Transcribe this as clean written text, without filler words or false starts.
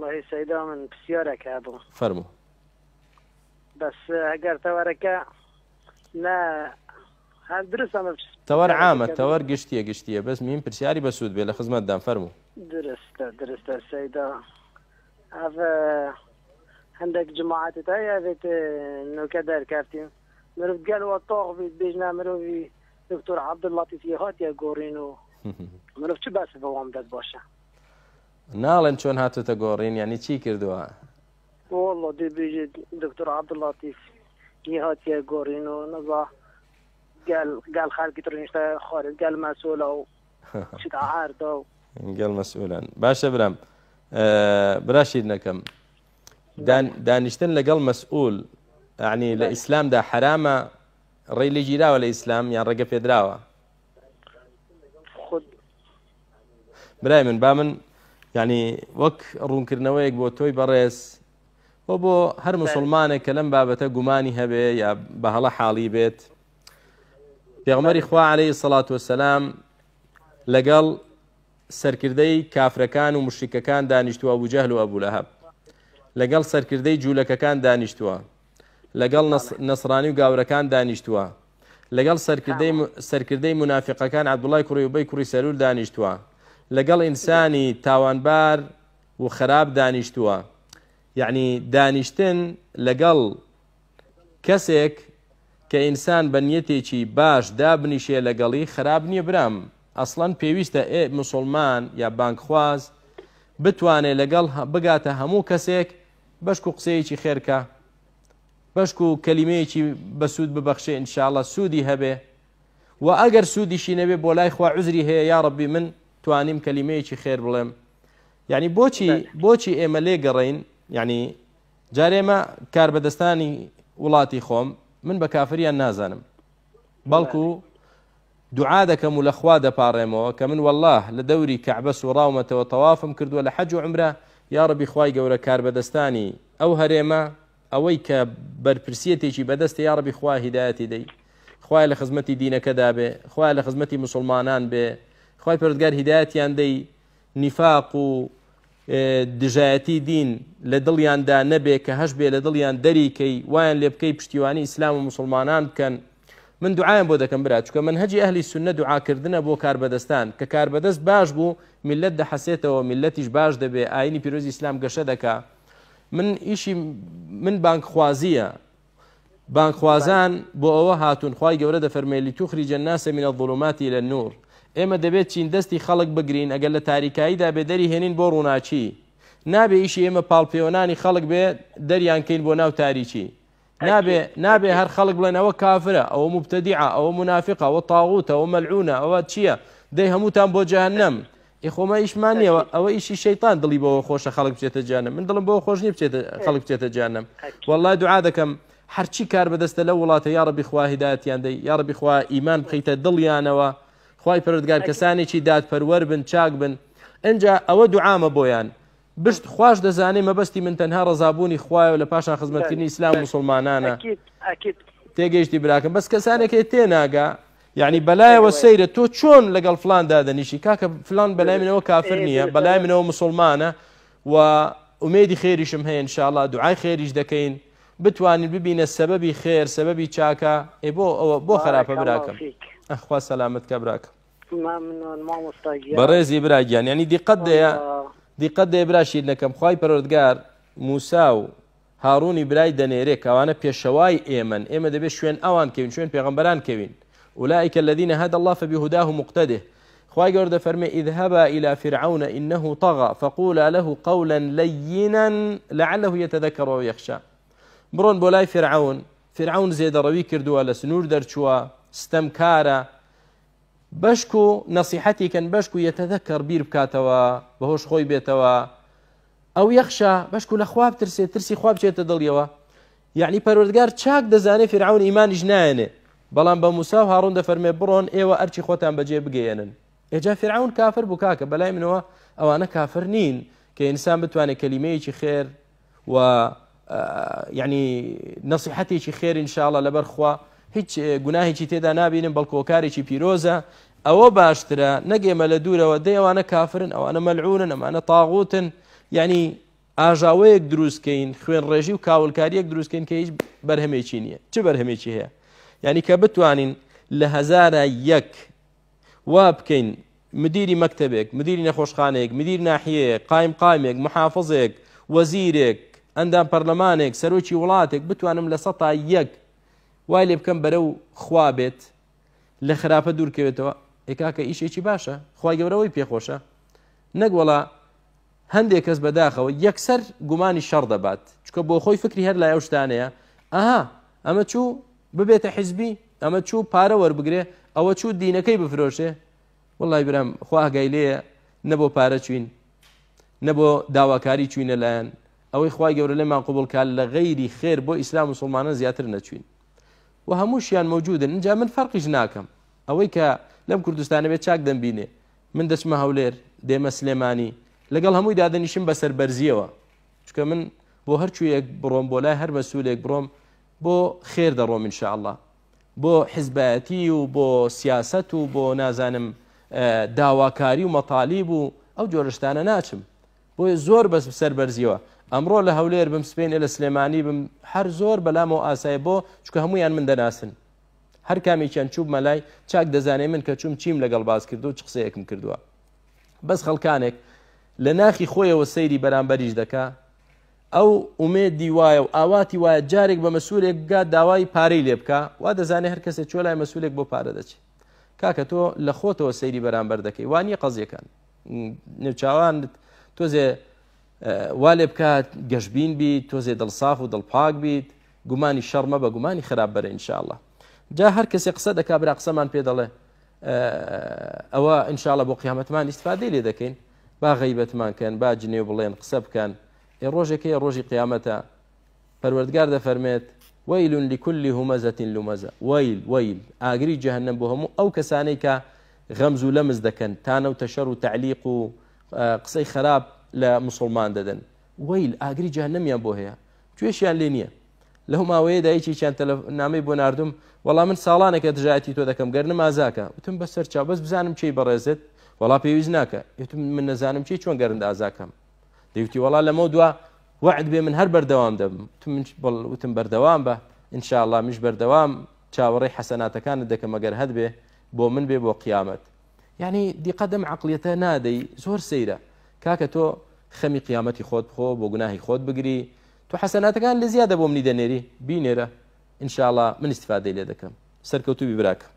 وەڵاهی سەیدا من پرسیارێک هەبوو. فەرموو. بەس ئەگەر تەوەرەکە نا هەر دروست ئەمە تەوەر عامە تەوەر گشتیە گشتیە بەس میم پرسیاری بەسوود بێ لە خزمەتدام فەرموو. درستە درستە سەیدا ئەڤ هەندێک جماعەتت هەیە ئەڤێت نوکە دەرکەفتین مرۆڤ گەل وە تاغ بیت بێژنە مرۆڤی دکتۆر عەبدوللەتیف هاتیە گۆڕین و مرۆڤ چ باس بەوام دەت باشە. ناڵێن چۆن هاتۆتە گۆڕین یعنی چی کردووە؟ والله دێ بێژێت دکتۆر عەبدوللەتیف ی هاتیە گۆڕین و نەزا گەل گەل خەڵکی ترنیشتە خارج گەل مەسئولە و چیت عاردا و گەل مەسئولان باشە برام برا شیرنەکەم دانیشتن لەگەڵ مەسئول یعنی لە ئیسلامدا حرامە ڕێی لێ گیراوە لە ئیسلام یان ڕێگە پێدراوە؟ خود برای من با من یعنی وەک ڕوونکردنەوەیەک بۆ تۆی بەڕێز و بۆ هەر مسلمانێک کە لەم بابەتە گومانی هەبێ یا بە هەڵە حاڵی بێت پێغمەری خوا عليه سەڵات وسلام لەگەڵ سەرکردەی کافرەکان و مشریکەکان دانیشتووە ئەبوو جەهل و ئەبوو لەهەب لەگەڵ سەرکردەی جوولەکەکان دانیشتووە لەگەڵ نەسرانی و گاورەکان دانیشتووە لەگەڵ سەرکردەی سەرکردەی منافقەکان عەبدوڵای کوڕی وبەی کوڕی سەلول دانیشتووە لەگەڵ ئینسانی تاوانبار و خراپ دانیشتووە یعنی دانیشتن لەگەڵ کەسێک کە ئینسان بە نیەتێکی باش دابنیشێ لەگەڵی خراپ نییە برام ئەسڵەن پێویستە ئێ مسلمان یا بانگخواز بتوانێ لەگەڵ بگاتە هەموو کەسێک بەشک و قسەیەکی خێرکە بەشک و کەلیمەیەکی بەسوود ببەخشێ انشاءاللە سوودی هەبێ و ئەگەر سوودیشی نەبێ بۆ لای خوا عوزری هەیە یا ڕەبی من توانیم کەلیمەیەکی خێر بڵێم یعنی بۆچی بۆچی ئێمە لێ گەڕین یعنی جارێمە کاربەدەستانی وڵاتی خۆم من بە کافریان نازانم بەڵکو دوعا دەکەم و لە خوا دەپاڕێمەوە کە من واللە لە دەوری کەعبە سوڕاومەتەوە تەوافم کردووە لە حەج و عومرە یاڕەبی خوای گەورە کاربەدەستانی ئەو هەرێمە ئەوەی کە بەرپرسیەتێکی بەدەستە یاڕەبی خوا هیدایەتی دەی خوای لە خزمەتی دینەکەدا بێ خوای لە خزمەتی مسلمانان بێ خوای پەروەردگار هیدایەتیان دەی نیفاق و دژایەتی دین لە دڵیاندا نەبێ کە هەش بێ لە دڵیان دەریکەی وایان لێ بکەی پشتیوانی ئیسلام و مسلمانان بکەن من دوعایان بۆ دەکەم برا چونکە مەنهەجی ئەهلی سوننە دوعاکردنە بۆ کاربەدەستان کە کاربەدەست باش بوو میللەت دەحەسێتەوە میللەتیش باش دەبێ ئاینی پیرۆزی ئیسلام گەشە دەکا من ئیشی من بانگخوازیە بانگخوازان بۆ ئەوە هاتوون خوای گەورە دەفەرمێ لتخرج الناس من الظلمات الى النور ئێمە دەبێت چین دەستی خەڵک بگرین ئەگەر لە تاریکاییدا بێ دەری هێنین بۆ ڕووناکی نابێ ئیشی ئێمە پاڵپێوەنانی خەڵک بێ دەریان کەین بۆ ناو تاریکی نابێ نابێ هەر خەڵک بڵێن ئەوە کافرە ئەوە مبتەدیعە ئەوە منافقە ئەوە تاغوتە ئەوە مەلعونە ئەوە چییە دەی هەمووتان بۆ جەهەنەم ئیخۆمە ئیشمان نییە ئەوە ئیشی شەیتان دڵی بەوە خۆشە خەڵک بچێتە جانم من دڵم بۆ خۆش نیە بچێتە خەڵک بچێتە جانم والله دوعا دەکەم هەرچی کار بەدەستە لە وڵاتە یا ڕەبی خوا هیدایەتیان دەی یا ڕەبی خوا ئیمان بخەیتە دڵیانەوە خوای پەروەردگار کەسانێکی دادپەروەر بن چاک بن ئینجا ئەوە دوعامە بۆیان بشت خواش دەزانێ مەبەستی من تەنها ڕەزابوونی خوایە و لە پاشان خزمەتکردنی ئیسلام و موسڵمانانە تێگەیشتی براکەم بەس کەسانێک هەیە تێناگا یعنی بەلایەوە سەیرە تۆ چۆن لەگەڵ فلان دادەنیشی کاکە فلان بەلای منەوە کافر نییە بەلای منەوە مسلمانە و ئومێدی خێریشم هەیە انشاءاللە دوعای خێریش دەکەین بتوانین ببینە سەبەبی خێر سەبەبی چاکە ئێ بۆ ئەوە بۆ خراپە براکەم ئەخوا سەلامەت کە براکەم ممنون مامۆستا گیان. بەڕێزی برا گیان یعنی دیقەت دەیە دیقەت دەیە برا شیرنەکەم خوای پەروەردگار موسا و هاڕونی برای دەنێرێ کەوانە پێشەوای ئێمەن ئێمە دەبێت شوێن ئەوان کەوین شوێن پێغەمبەران کەوین أولئك الذين هدى الله فبهداه مقتده خوای گەورە دەفەرمێ اذهبا إلى فرعون إنه طغى فقولا له قولا لينا لعله يتذكر أو يخشى بڕۆن بۆ لای فرعون فرعون زێدەڕەوی کردووە لە سنوور دەرچووە ستەمکارە بەشکو نەسیحەتی کەن بەشکو یەتەذەکەر بیر بکاتەوە بەهۆش خۆی بێتەوە ئەو یەخشا بەشکو لە خوا بترسێ ترسی خوا بچێتە دڵیەوە یعنی پەروەردگار چاک دەزانێ فرعون ئیمانیش نایەنێ بەڵام بە موسا و هاڕون دەفەرمێ بڕۆن ئێوە ئەرچی خۆتان بەجێ بگەیەنن ئێجا فرعون کافر بوو کاکە بەلای منەوە ئەوانە کافر نین کە ئینسان بتوانێت کەلیمەیەکی خێر و یعنی نەسیحەتێکی خێر انشاءاللە لەبەر خوا هیچ گوناهێکی تێدا نابینم بەڵکو هۆکارێکی پیرۆزە ئەوە باشترە نەک ئێمە لە دوورەوە دەی ئەوانە کافرن ئەوانە مەلعونن ئەمانە تاغوتن یعنی ئاژاوەیەک دروست کەین، خوێنڕێژی و کاولکارییەک دروست کەین کە هیچ بەرهەمێکی نییە. چ بەرهەمێکی هەیە؟ یعنی کە بتوانین لە هەزارە یەک وا بکەین مدیری مەکتەبێک، مدیری نەخۆشخانەیەک، مدیر ناحیەیەک، قایم قامێک، محافزێک، وەزیرێک، ئەندام پەرلەمانێک، سەرۆکی وڵاتێک بتوانم لە سەتا یەک وای لێ بکەم بەرەو خوا بێت، لە خراپە دوور کەوێتەوە، ئێ کاکە ئیشێکی باشە، خوای گەورە وەی پێخۆشە. نەک وەڵا هەندێک کەس بەداخەوە یەکسەر گومانی شەڕ دەبات، چونکە بۆ خۆی فکری هەر لای ئەو شتانەیە، ئەها ئەمە چوو ببێتە حیزبی، ئەمە چوو پارە وەربگرێ، ئەوە چوو دینەکەی بفرۆشێ. وەڵای برام خوا ئاگای لێیە، نە بۆ پارە چوین، نە بۆ داواکاری چوینە لایەن، ئەوەی خوای گەورە لێمان قبوڵ کات لە غەیری خێر بۆ ئیسلام مسوڵمانان زیاتر نەچوین و هەمووشیان مەوجودن. ئینجا من فەرقیش ناکەم، ئەوەی کە لەم کوردستانە بێت چاک دەمبینێ، من دەچمە هەولێر، دێمە سلێمانی، لەگەڵ هەمووی دادەنیشم بە سەربەرزیەوە، چونکە من بۆ هەر کوێیەک بڕۆم، بۆ لای هەر مەسولێک بڕۆم، بۆ خێر دەڕۆم ان شاء اللە، بۆ حزبایەتی و بۆ سیاسەت و بۆ نازانم داواکاری و مەتالیب و ئەو جۆرە شتانە ناچم. بۆیە زۆر بەس سەربەرزیەوە ئەمڕۆ لە هەولێر بم، سپێنێ لە سلێمانی بم، هەر زۆر بەلامەوە ئاسایە، بۆ چونکە هەمویان من دەناسن، هەر کامێکیان چووبمە لای چاک دەزانێ من کە چووم چیم لەگەڵ باس کردو چ قسەیەکم کردووە. بەس خەڵکانێک لە ناخی خۆیەوە سەیری بەرامبەریش دەکا، ئەو ئومێدی وایە و ئاواتی وایە جارێک بە مەسوولێک بگات داوای پارەی لێ بکا، وا دەزانێ هەر کەسێک چووە لای مەسوولێک بۆ پارە دەچێت. کاکە تۆ لە خۆتەوە سەیری بەرامبەر دەکەی، وا نییە قەزیەکان نێوچاوانت تۆزێ وا لێ بکات گەشبین بیت، تۆزێ دڵساف و دڵپاک بیت، گومانی شەڕ مەبە، گومانی خراپ بەرە ئینشاءاللە. جا هەر کەسێ قسە دەکا برا قسەمان پێ دەڵێ، ئەوە ئینشاءاللە بۆ قیامەتمان ئیسفادەی لێ دەکەین، با غەیبەتمان کەن، با جنێو بڵێن، قسە بکەن، ئێ ڕۆژێک هەیە ڕۆژی قیامەتە، پەروەردگار دەفەرمێت وەیل لکل همزة لمزە، وەیل وەیل ئاگری جەهەنەم بۆ هەموو ئەو کەسانەی کە غەمز و لەمز دەکەن، تانە و تەشەر و تەعلیق و قسەی خراپ لە مسوڵمان دەدەن، وەیل ئاگری جەهەنەمیان بۆ هەیە، گوێشیان لێ نییە. لەو ماوەیەدا یەکێکیان نامەی بۆ ناردوم، وەڵا من ساڵانێکە دژایەتی تۆ دەکەم، گەر نمازاکە. وتم بەسەر چاو، بەس بزانم کێی بەڕێزت؟ وەڵا پێویست ناکە. وتم من نەزانم کێی چۆن گەرند ئازاکەم. دەیوتی وەڵا لەمەو دوا وەعد بێ من هەر بەردەوام دەبم. وتم من وتم بەردەوام بە ئینشاءاللە، منیش بەردەوام چاوەڕێی حەسەناتەکانت دەکەم ئەگەر هەت بێ بۆ من بێ بۆ قیامەت. یعنی دیقەت ئەم عەقڵیەتە نادەی، زۆر سەیرە. کاکە تۆ خەمی قیامەتی خۆت بخۆ، بۆ گوناهی خۆت بگری، تۆ حەسەناتەکان لە زیادە بۆ منی دەنێری، بینێرە ئینشاءاللە من ئیستیفادەی لێ دەکەم. سەرکەوتوو بی براکەم.